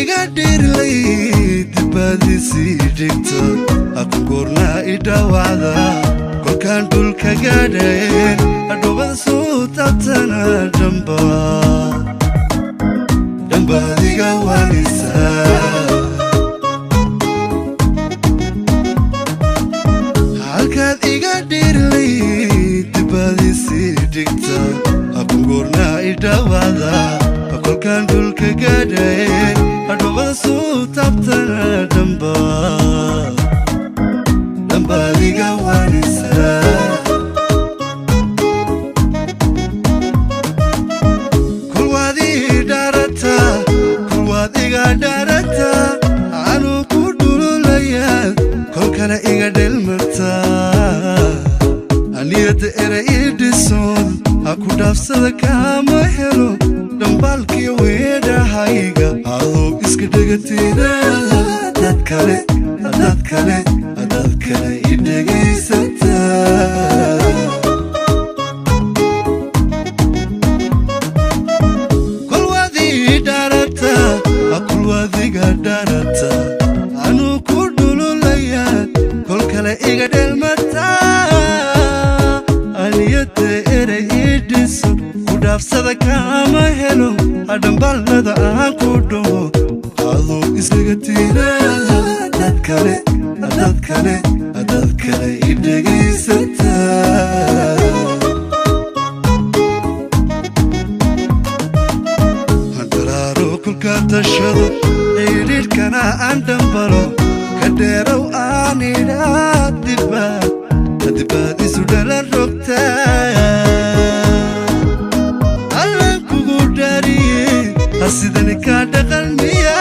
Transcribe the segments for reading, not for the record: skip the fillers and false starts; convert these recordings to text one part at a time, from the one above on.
Iga dheerlayd baadisii dhigta, aqugoorna i dhaawacda. Kolkaan dhulka gaadheen adhobada soo taabtana, dhamba dhambaadiga waanaysaa. Halkaad iga dheerlayd baadisii dhigta, aqugoorna i dhaawacda. Kolkaan dhulka gaadheen adhobada soo taabtana, dhamba dhambaadiga waanaysaa. Kulwaad ii dhaarataa, kulwaad iga dhaarataa, anuu ku dhululayaad kol kale iga dhelmartaa. Aniyadda era ii dhisoon ha ku dhaafsada kaama helo. Dhambaalkiyo weedhahayga adoo iska dhegatira, dad kale, dad kale, dad kale i dhegaysataa. Kulwaad ii dhaarataa, kulwaad iga dhaarataa, anuu ku dhululayaa kol kale iga dhelmataa. Aniyadda erey ii dhiso ku dhaafsada kaama helo. Hadhambaalada aan ku dhaho adoo iskaga tira, dad kale, dad kale, dad kale i dhegaysataa. Daraaro kulka tashado, xidhiidhkana aan dhambalo, ka dheerow aan idhaa, dibaad dibaad isu dhalan rogtaa. Allan kugu dhaariye, hasidani kaa dhaqan miya?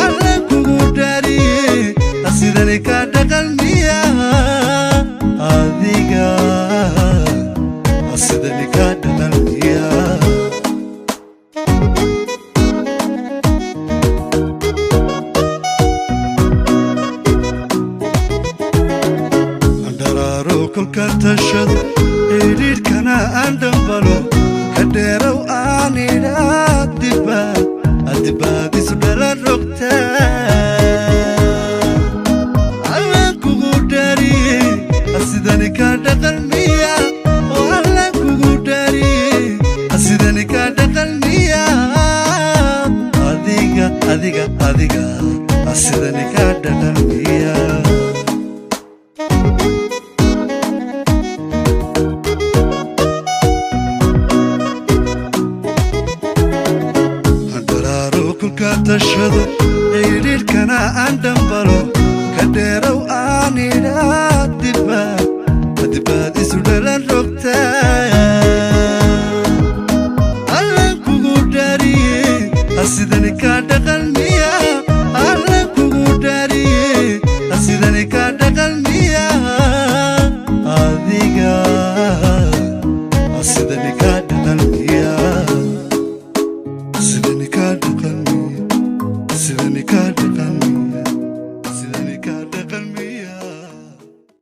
Allan kugu dhaariye, hasidani kaa dhaqan miya? Adiga hasidani kaa dhaqan miya? Dharaaro kolka tashado, xidhiidhkana aan dhambalo, ka dheerow aan idhaa, dibaad dibaad isu dhalan rogtaa. Allan kugu dhaariye, hasidani kaa dhaqan miya? Oo allan kugu dhaariye, hasidani kaa dhaqan miya? Adiga, adiga, adiga hasidani kaa dhaqan miya? Daraaro kulka tashado, xidhiidhkana aan dhambalo, ka dheerow aan idhaa,